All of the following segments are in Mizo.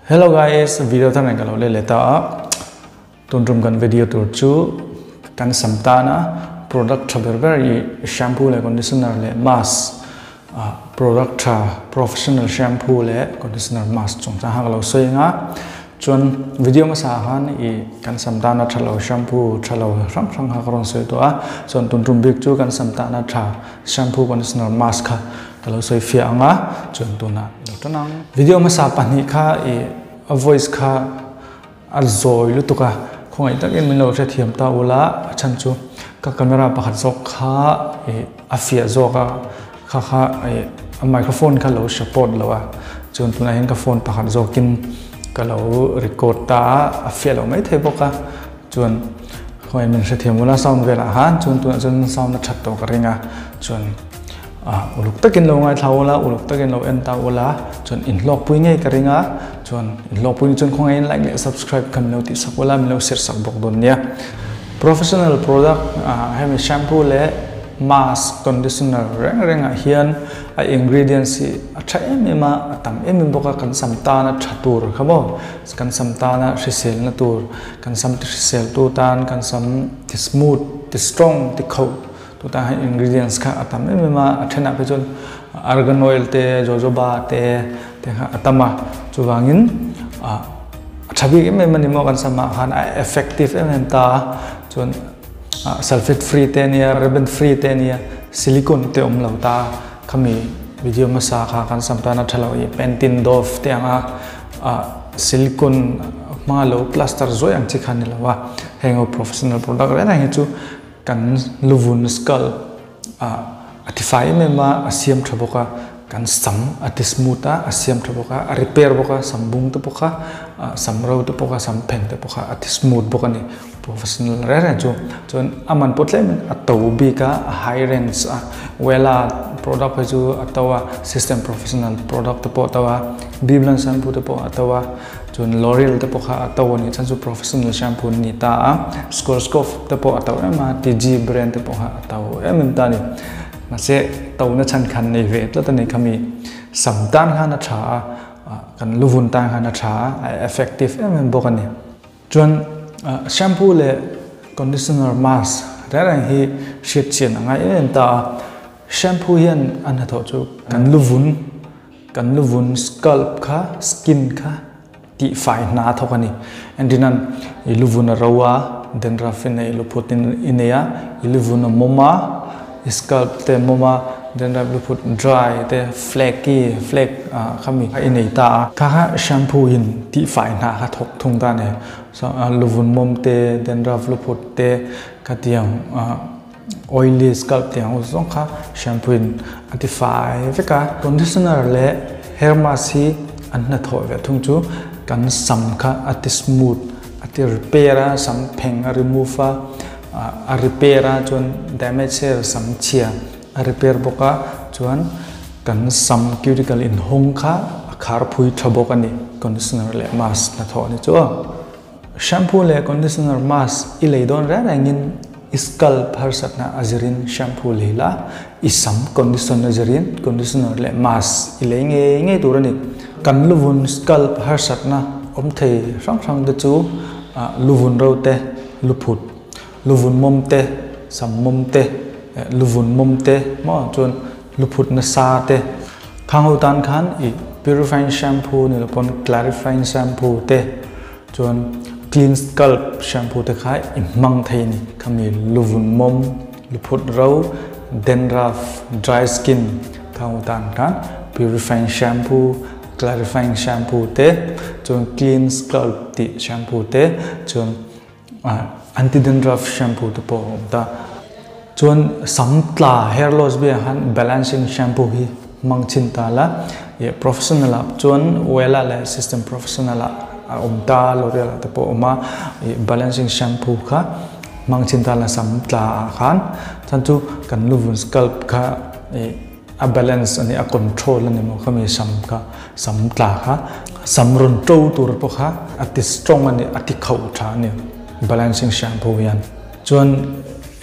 Hello guys, video thar nen ka lo let leh ta a, tun tum kan video tur chu kan sam tana product tha ber ber i shampoo leh conditioner leh mask product tha professional shampoo leh conditioner mask chungchang kha ka lo sawi ang a, chuan video hmasa ah khan i kan sam tana tha lo shampoo tha lo hrang hrang kha ka rawn sawi tawh a, chuan tun tum bik chu kan sam tana tha shampoo conditioner mask kha Ka lo sawi fiah ang a, chuan tunah i lo tan ang. Video hmasa pahnih kha i a voice kha a zawi lutuk a, khawngaih takin min lo hrethiam ta ula, a chhan chu ka camera pakhat zawk kha i a fiah zawk a, kha kha i a microphone kha lo support lo a, chuan tunah hian ka phone pakhat zawkin ka lo record ta a, a fiah loh maithei bawk a, chuan khawngaih min hrethiam ula sound velah khan chuan tunah chuan sound a that tawh ka ring a, chuan. Uluk takin lo ngaithla ula, uluk takin lo en ta ula, chuan inhlawkpui ngei ka ring a, chuan inhlawkpui ni chuan khawngaihin like leh subscribe kha min lo tihsak ula, min lo share sak bawk dawn nia. Professional product hemi shampoo leh mask, conditioner reng rengah hian a ingredients hi a tha em em a, a tam em em bawk a, kan sam tana tha tur kha maw, kan sam tana hriselna tur, kan sam ti hrisel tu tan, kan sam ti smooth, ti strong, ti khauh Chutah hian ingredients kha a tam em em a, a thenah phei chuan argan oil te, jojoba te te kha a tam a, chuvangin ah a tha bik em em a ni maw kan samah khan a effective em em ta a, chuan ah sulphate free te a nia, paraben free te a nia, silicone te awm lo ta a, khami video hmasa kha kan sam tan a tha lo i Pantene Dove te anga ah silicone hmanga lo plaster zuai ang chi kha a ni lo a, heng ho professional product reng reng hi chu. Kan luvun scalp ah a ti fai em em a, a siam tha bawk a, kan sam a ti smooth a, a siam tha bawk a, a repair bawk a, sam bung te pawh kha, sam ro te pawh kha, sam pheng te pawh kha a ti smooth bawk a ni. Professional reng reng chu chuan a man pawh tlem in a to bik a, a high range a, Wella product phei chu a to a, System professional product te pawh a to a, Biblan shampoo te pawh a to a. Chuan L'Oreal te pawh kha a to a nih chuan chu professional shampoo an ni ta a, Schwarzkopf te pawh a to em a, TG brand te pawh kha a to em em ta a ni. Mahse to na chhan khan nei ve tlat a ni khami sam tan khan a tha a, kan luvun tan khan a tha a, a effective em em bawk a ni. Chuan shampoo leh conditioner mask reng reng hi hriat chian a ngai em em ta a, shampoo hian a hnathawh chu kan luvun Kan luvun scalp kha skin kha tihfai hna a thawk a ni. Entirnan i luvun a ro a, dandruff i nei, luphut i nei a, i luvun a mawm a, i scalp te a mawm a, dandruff luphut dry te flaky flake khami kha i nei ta a. Kha kha shampoo in tihfai hna kha thawk thung ta a ni. Luvun mawm te, dandruff luphut te khatiang Oily scalp tih ang zawng kha shampoo in a ti fai vek a. Conditioner leh hair mask hi an hnathawh ve thung chu kan sam kha a ti smooth a ti repair a, sam pheng a remove a, a repair a chuan damage hair sam chhia a repair bawk a, chuan kan sam cuticle inhawng kha a khar phui tha bawk a ni conditioner leh mask hnathawh a ni chu. Shampoo leh conditioner mask i lei dawn reng rengin i scalp harsatna a zirin shampoo lei la, i sam condition a zirin conditioner leh mask i lei ngei ngei tur a ni. Kan luvun scalp harsatna awm thei hrang hrang te chu luvun ro te, luphut, luvun mawm te, sam mawm te, luvun mawm te maw chuan luphut nasa te. Khang ho tan khan i purifying shampoo ni lo pawn clarifying shampoo te chuan clean scalp shampoo te kha i hmang thei a ni. Khami luvun mawm, luphut ro, dandruff, dry skin khang ho tan khan purifying shampoo, clarifying shampoo te chuan clean scalp tih shampoo te chuan anti dandruff shampoo te pawh a awm ta. Chuan sam tla hair loss biah khan balancing shampoo hi hmang chhin ta la ih professional ah chuan Wella leh system professional ah a awm ta L'Oreal ah te pawh a awm a ih balancing shampoo kha hmang chhin ta la sam tla ah khan chuan chu kan luvun scalp kha ih a balance a ni a control a ni maw khami sam kha sam tla kha sam rawn to tur pawh kha a ti strong a ni a ti khauh tha a ni balancing shampoo hian. Chuan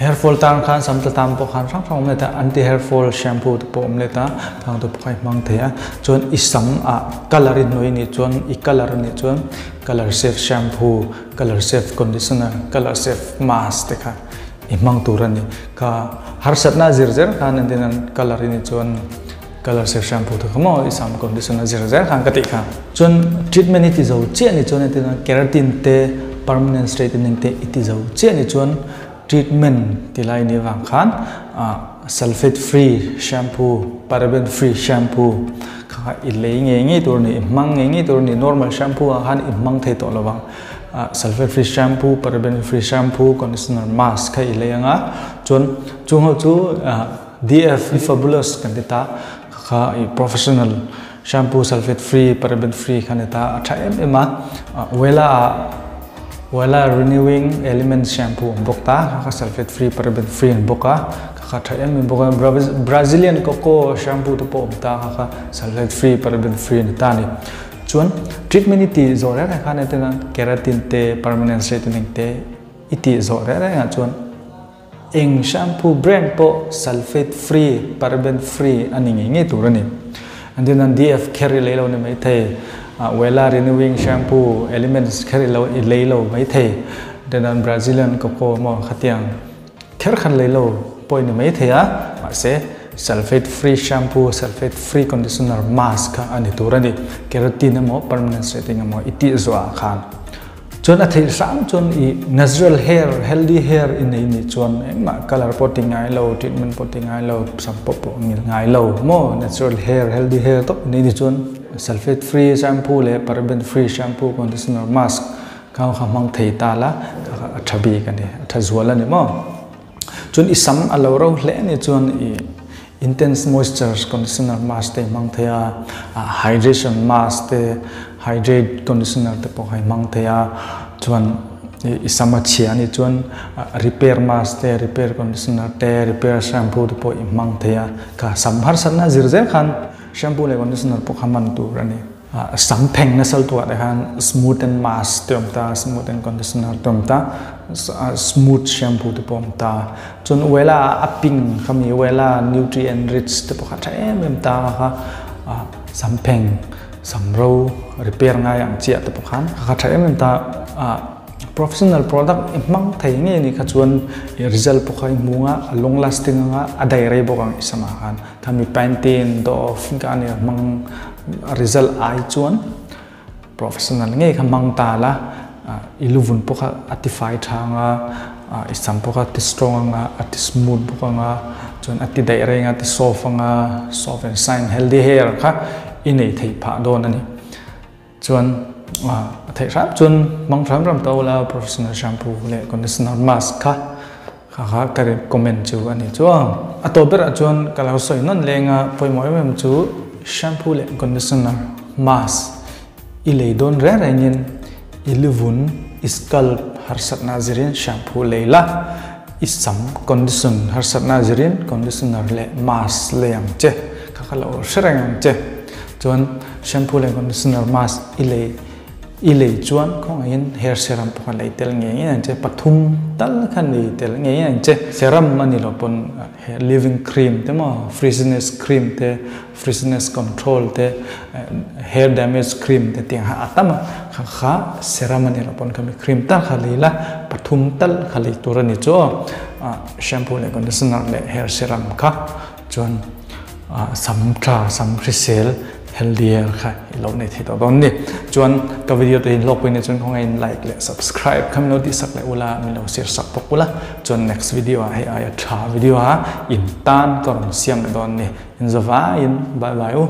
Hair fall tan khan sam tla tan pawh khan hrang hrang awm leh ta anti hair fall shampoo te pawh awm leh ta khang te pawh kha i hmang thei a chuan i sam ah colour i hnuai nih chuan i colour a nih chuan colour safe shampoo colour safe conditioner colour safe mask te kha i hmang tur a ni kha harsatna a zir zel khan entir nan colour i nih chuan colour safe shampoo te kha maw i sam condition a zir zel khan ka tih kha chuan treatment i ti zo chiah nih chuan entir nan keratin te permanent straightening te i ti zo chiah nih chuan Treatment ti lai ni vang khan sulphate free shampoo, paraben free shampoo kha i lei ngei ngei tur a ni, i hmang ngei ngei tur a ni. Normal shampoo ah khan i hmang thei tawh lo vang. Sulphate free shampoo, paraben free shampoo, conditioner, mask kha i lei ang a, chuan chung ho chu DF Fabulous kan ti ta kha kha i professional shampoo sulphate free, paraben free kha ni ta a tha em em a. Wella ah Wella Renewing Element shampoo awm bawk ta kha kha sulphate free, paraben free an bawk a kha kha tha em em bawk a. Brazilian coco shampoo te pawh awm ta kha kha sulphate free, paraben free a ni ta a ni. Chuan treatment i tih zawh reng reng khan entirna keratin te, permanent straightening te i tih zawh reng reng ah chuan Eng shampoo brand pawh sulphate free, paraben free a ni ngei ngei tur a ni. Engtin nan DF kher i lei lo ni mai thei, Wella renewing shampoo, Elements kher i lo i lei lo mai thei, then an Brazilian coco maw khatiang kher khan lei lo pawh i ni mai thei a, mahse sulphate free shampoo, sulphate free conditioner, mask kha a ni tur a ni. Keratin emaw permanent straightening emaw i tih zuah ah khan. Chuan a theih hram chuan i natural hair, healthy hair i nei nih chuan engmah colour pawh ti ngai lo, treatment pawh ti ngai lo, sam pawh pawh ngil ngai lo maw natural hair, healthy hair tawp i nei nih chuan sulphate free shampoo leh paraben free shampoo, conditioner, mask kha kha hmang thei ta la kha kha a tha bik a ni, a tha zual a ni maw. Chuan i sam a lo ro hle nih chuan i Intense moisture conditioner mask te hmang thei a, hydration mask te, hydrate conditioner te pawh kha i hmang thei a, chuan i sam a chhia anih chuan repair mask te, repair conditioner te, repair shampoo te pawh i hmang thei a, kha sam harsatna zir zel khan shampoo leh conditioner pawh kha hman tur a ni. Sam pheng nasal tuah te khan smooth and mask te awm ta, smooth and conditioner te awm ta, smooth shampoo te pawh awm ta. Chuan Wella a ping kha mi Wella nutrient rich te pawh kha tha em em ta kha sam pheng sam ro repair ngai ang chiah te pawh khan kha tha em em ta. Professional product i hmang thei ngei anih kha chuan i result pawh kha i hmu anga a long lasting anga a dai rei bawk ang i sam ah khan. Khami Pantene, Dove ka nia hmang result ai chuan professional ngei kha hmang ta la i luvun pawh kha a ti fai tha anga i sam pawh kha a ti strong anga a ti smooth bawk anga chuan a ti daih reng a ti soft anga soft and shine healthy hair kha i nei theih phah dawn a ni. Chuan a theih hram chuan hmang hram hram ta ula professional shampoo leh conditioner mask kha kha kha ka recommend chu a ni chuang. A tawp berah chuan ka lo sawi nawn leng a pawimawh em em chu shampoo leh conditioner mask i lei dawn reng rengin i livun i scalp harsatna zirin shampoo lei la i sam condition harsatna zirin conditioner leh mask lei ang che kha kha lo hre reng ang che. Chuan shampoo leh conditioner mask i lei i lei chuan khawngaihin hair serum pawh kha lei tel ngei ngei ang che pathum tal khan lei tel ngei ngei ang che serum a ni lo pawn hair leaving cream te maw frizziness cream te frizziness control te hair damage cream te tiang kha a tam a kha kha serum a ni lo pawn khami cream tal kha lei la pathum tal kha lei tur a ni chu aw shampoo leh conditioner leh hair serum kha Chuan sam tha, sam hrisel, healthy hair kha i lo nei thei tawh dawn ni. Chuan ka video te hi hlawkpui nei chuan khawngaih in like leh subscribe kha min lo tih sak leh ula, min lo share sak bawk ula. Chuan next video ah hei aia tha video ah in tan ka rawn siam leh dawn ni. In zavaiin bye bye u.